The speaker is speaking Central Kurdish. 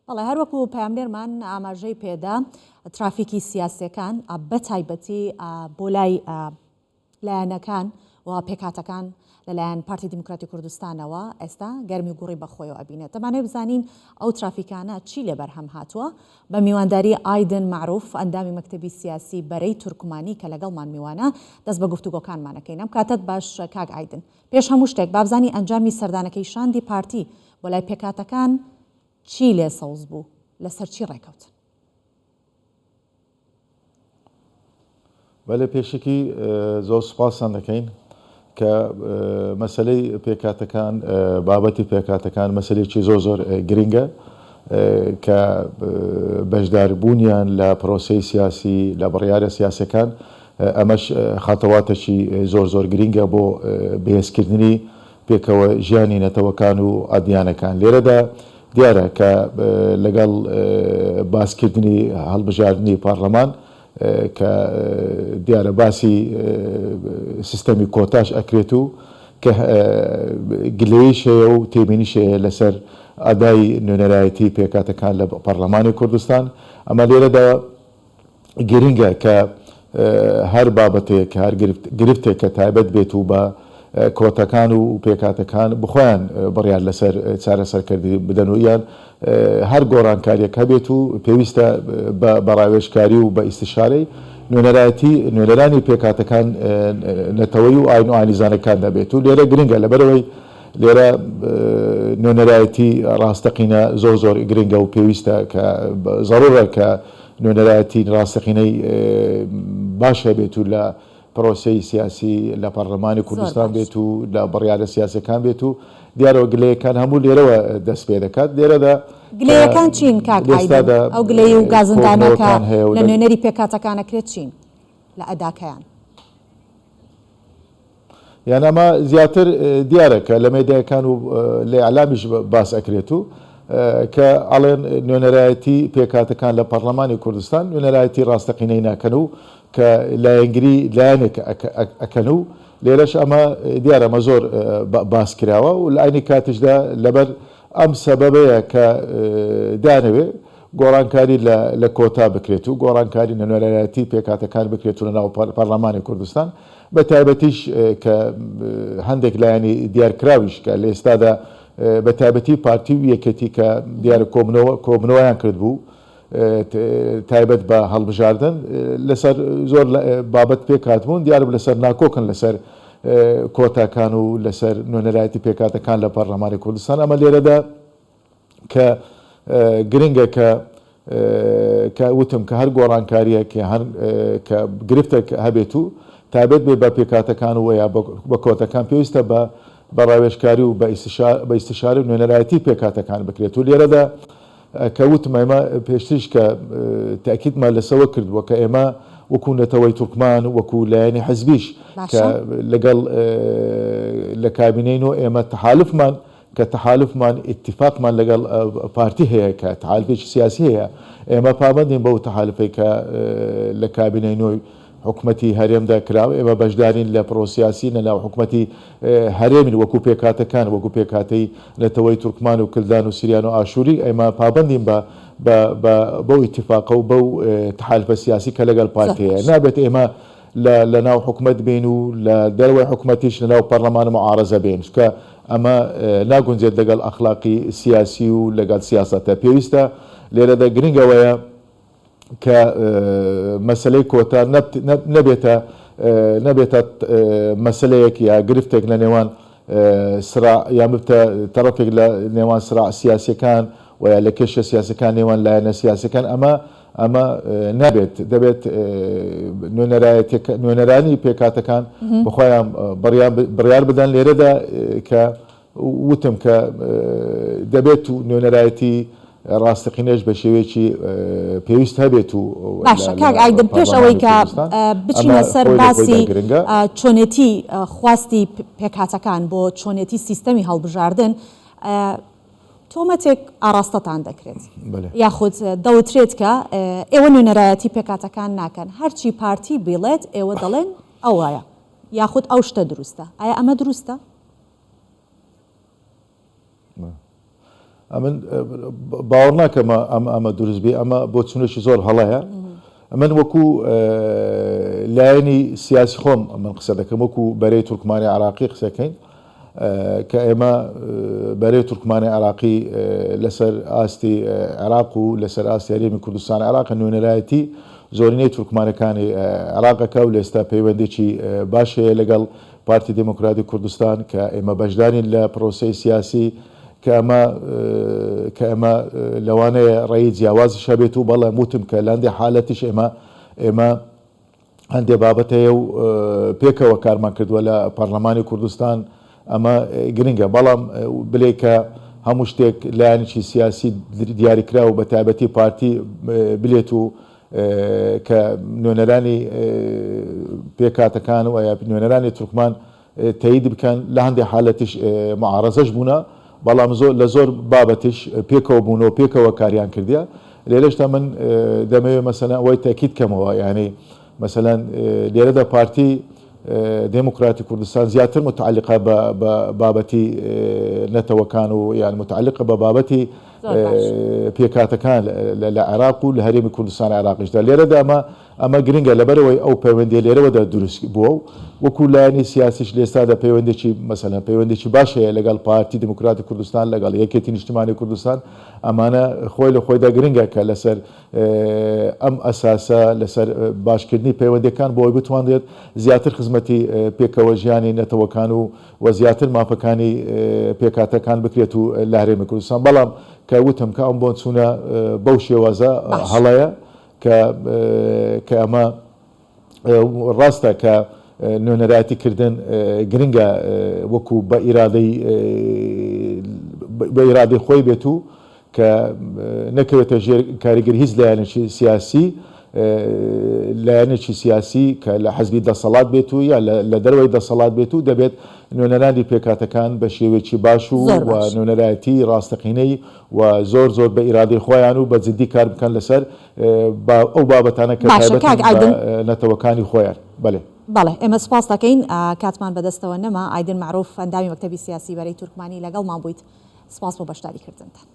بەڵێ هەروەکو پەیامنێرمان ئاماژەی پێدا ترافیکی سیاسیەکان بە تایبەتی بۆ لای لایەنەکان و پێکهاتەکان لەلایەن پارتی دیموکراتی کوردستانەوە ئێستا گەرمی و گوڕی بەخۆیەوە ئەبینێت. دەمانەوێت بزانین ئەو ترافیکانە چی لێ بەرهەم هاتووە؟ بە میوانداری ئایدن مەعروف ئەندامی مەکتەبی سیاسی بەرەی تورکمانی کە لەگەڵمان میوانە دەست بە گفتوگۆکانمان ئەکەین. ئەم کاتەت باش کاک ئایدن. پێش هەموو شتێک بابزانین ئەنجامی سەردانەکەی شاندی پارتی بۆ لای پێکهاتەکان چی لێ سەوز بوو؟ لەسەر چی ڕێکەوتن؟ بەلێ پێشەکی زۆر سوپاستان دەکەین کە مەسەلەی پێکهاتەکان بابەتی پێکهاتەکان مەسەلەیەکی زۆر زۆر گرنگە کە بەشداربوونیان لە پرۆسەی سیاسی لە بڕیارە سیاسەکان ئەمەش خاتەواتەکی زۆر زۆر گرنگە بۆ بەهێزکردنی پێکەوە ژیانی نەتەوەکان و ئەدیانەکان لێرەدا دیارە کە لەگەڵ باسکردنی هەڵبژاردنی پارلەمان کە دیارە باسی سیستەمی کۆتاش ئەکرێت و کە گلەییش هەیە و تێبینیش هەیە لەسەر ئەدای نوێنەرایەتی پێکهاتەکان لە پەرلەمانی کوردستان ئەمە لێرەدا گرنگە کە هەر بابەتێک، هەر گرفتێک کە تایبەت بێت و بە کۆتەکان و پێکهاتەکان بخۆیان بڕیار لەسەر چارەسەرکردنی بدەن و یان هەر گۆڕانکارییەک هەبێت و پێویستە بە ڕاوێژکاری و بە ئیستشارەی نوێنەرایەتی نوێنەرانی پێکهاتەکان نەتەوەیی و ئاین و ئاینیزانەکان نەبێت و لێرە گرنگە لەبەرئەوەی لێرە نوێنەرایەتی ڕاستەقینە زۆر زۆر گرنگە و پێویستە کە زەڕوڕە کە نوێنەرایەتی ڕاستەقینەی باش هەبێت و لە پرۆسەی سیاسی لە پەرلەمانی کوردستان بێت و لە بڕیارە سیاسەکان بێت و دیارەوە گلەیەکان هەموو لێرەوە دەست پێ دەکات لێرەدا گلەیەکان چین کاک ئایدن؟ ئەو گلەیی و گازندانە کە لە نوێنەری پێکهاتەکان ئەکرێت چین لە ئەداکەیان؟ یان ئەمە زیاتر دیارە کە لە مێدیاکان و لە ئیعلامیش باس ئەکرێت و کە ئەڵێن نوێنەرایەتی پێکهاتەکان لە پەڕلەمانی کوردستان نوێنەرایەتی ڕاستەقینەی ناکەن و کە لایەنگری لایەنێک ئەکەن و لێرەش ئەمە دیارە ئەمە زۆر باس کراوە و لە عەینی کاتیشدا لەبەر ئەم سەبەبەیە کە دانەوێ گۆڕانکاری لە لە کۆتا بکرێت و گۆڕانکاری لە نوێنەرایەتی پێکهاتەکان بکرێت و لە ناو پەڕلەمانی کوردستان بە تایبەتیش کە هەندێک لایەنی دیارکراویش کە لە ئێستادا بە تایبەتی پارتی و یەکێتی کە دیارە کۆبنەوە کۆبنەوەیان کردبوو تایبەت بە هەڵبژاردن لەسەر زۆر بابەت پێکهاتبوون دیارە لەسەر ناکۆکن لەسەر کۆتاکان و لەسەر نوێنەرایەتی پێکهاتەکان لە پەرلەمانی کوردستان ئەمە لێرەدا کە گرنگە کە کە وتم کە هەر گۆڕانکارییەک یا هەر کە گرفتێک هەبێت و تایبەت بێت بە پێکهاتەکان و یا بە کۆتەکان پێویستە بە بە ڕاوێژکاری و بە ئیستشارە و نوێنەرایەتی پێکهاتەکان بکرێت و لێرەدا کە وتم ئێمە پێشتریش کە تەئکیدمان لەسەوە کردووە کە ئێمە وەکوو نەتەوەی تورکمان وەکوو لایەنی حزبیش کە لەگەڵ لە کابینەی نۆ ئێمە تەحالوفمان کە تەحالوفمان، ئیتیفاقمان لەگەڵ پارتی هەیە، کە تەحالوفێکی سیاسی هەیە، ئێمە پابەندین بەو تەحالوفەی کە لە کابینەی نۆی حکومەتی هەرێمدا کرا، ئێمە بەشدارین لە پرۆسیاسی لە ناو حکومەتی هەرێمین وەکو پێکهاتەکان، وەکو پێکهاتەی نەتەوەی تورکمان و کلدان و سریان و ئاشوری، ئێمە پابەندین بە بە بەو ئیتیفاقە و بەو تەحالوفە سیاسی کە لەگەڵ پارتی هەیە، نابێت ئێمە لە لە ناو حکومەت بین و لە دەرەوەی حکومەتیش لە ناو پەرلەمان معارەزە بین، چونکە ئەمە ناگونجێت لەگەڵ ئەخلاقی سیاسی و لەگەڵ سیاسەتە. پێویستە لێرەدا گرنگ ئەوەیە کە مەسەلەی کۆتا نەبێتە نەبێتە مەسەلەیەک یا گرفتێک لە نێوان سراع یا ببتە تەڕەفێک لە نێوان سراع سیاسیەکان و یا لە کێشە سیاسەکان نێوان لایەنە سیاسەکان ئەمە ئەمە نابێت دەبێت نوێنەرایەتیەکە نوێنەرانی پێکهاتەکان بەخۆیان بڕیار بدەن لێرەدا کە وتم کە دەبێت و نوێنەرایەتی ڕاستەقینەش بە شێوەیەکی پێویست هەبێت و باشە کاک ئایدن پێش ئەوەی کە بچینە سەر باسی چۆنێتی خواستی پێکهاتەکان بۆ چۆنێتی سیستەمی هەڵبژاردن تۆمەتێک ئاڕاستەتان دەکرێت یاخود دەوترێت کە ئێوە نوێنەرایەتی پێکهاتەکان ناکەن، هەرچی پارتی بیڵێت ئێوە دەڵێن ئەوەیە یاخود ئەو شتە دروستە، ئایا ئەمە دروستە؟ ئەمن باوەڕ ناکەم ئەمە ئەمە دروست بێ، ئەمە بۆچوونێکی زۆر هەڵەیە. من وەکو لایەنی سیاسی خۆم من قسە دەکەم، وەکو بەرەی تورکمانی عێراقی قسەکەین کە ئێمە بەرەی تورکمانی عێراقی لەسەر ئاستی عێراق و لەسەر ئاستی هەرێمی کوردستان عێراق نوێنەرایەتی زۆرینەی تورکمانەکانی عێراقەکە و لێستا پەیوەندێکی باش هەیە لەگەڵ پارتی دێموکراتی کوردستان کە ئێمە بەشدارین لە پرۆسەی سیاسی کە ئەمە کە ئەمە لەوانەیە ڕێی جیاوازیش هەبێت و بەڵێ وتم کە لە هەندێ حالەتیش ئێمە ئێمە هەندێ بابەت هەیە و پێکەوە کارمان کردووە لە پەرلەمانی کوردستان ئەمە گرنگە بەڵام بلێ کە هەموو شتێک لایەنێکی سیاسی دیاریکراو بە تایبەتی پارتی بلێت و کە نوێنەرانی پێکهاتەکان و نوێنەرانی تورکمان تەیید بکەن، لە هەندێ حالەتیش معارەزەش بوونە، بەڵام زۆر لە زۆر بابەتیش پێکەوە بوون و پێکەوە کاریان کردیە. لێرەشدا من دەمەوێ مەسەلەن ئەوەی تەئکید کەمەوە یانی مەسەلەن لێرەدا پارتی دێموکراتی کوردستان زیاتر متعلقە بە بە بابەتی نەتەوەکان و یان متعلقە بە بابەتی پێکهاتەکان لە عێراق و لە هەرێمی کوردستان عێراقیشدا. لێرەدا ئەمە ئەمە گرنگە لەبەرئەوەی ئەو پەیوەندیە لێرەوەدا دروست بووە و وەکو لایەنی سیاسیش لێستادا پەیوەندێکی مەسەلەن پەیوەندێکی باش هەیە لەگەڵ پارتی دیموکراتی کوردستان لەگەڵ یەکێتی نیشتمانی کوردستان ئەمانە خۆی لە خۆیدا گرنگە کە لەسەر ئەم ئەساسە لەسەر باشکردنی پەیوەندیەکان بۆ ئەوەی بتوانرێت زیاتر خزمەتی پێکەوە ژیانی نەتەوەکان و و زیاتر مافەکانی پێکهاتەکان بکرێت و لە هەرێمی کوردستان بەڵام کە وتم کە ئەم بۆچوونە بەو شێوازە هەڵەیە کە کە ئەمە ڕاستە کە نوێنەرایەتی کردن گرنگە وەکو بە ئیرادەی بە ئیرادەی خۆی بێت و کە نەکەوێتە ژێر کاریگەری هیچ لایەنێکی سیاسی لایەنێکی سیاسی کە لە حزبی دەسەڵات بێت و یا لە دەرەوەی دەسەڵات بێت و دەبێت نوێنەرانی پێکهاتەکان بە شێوەیەکی باش و نوێنەرایەتی ڕاستەقینەی و زۆر زۆر بە ئیرادەی خۆیان و بە جدی کار بکەن لەسەر ئەو بابەتانە کە باشە تایبەتن کاک بە ئایدن. نەتەوەکانی خۆیان. بەلێ. بەڵێ ئێمە سوپاست دەکەین کاتمان بەدەستەوە نەما. ئایدن مەعروف ئەندامی مەکتەبی سیاسی بەرەی تورکمانی لەگەڵمان بوویت سوپاس بۆ بەشداری کردنتان.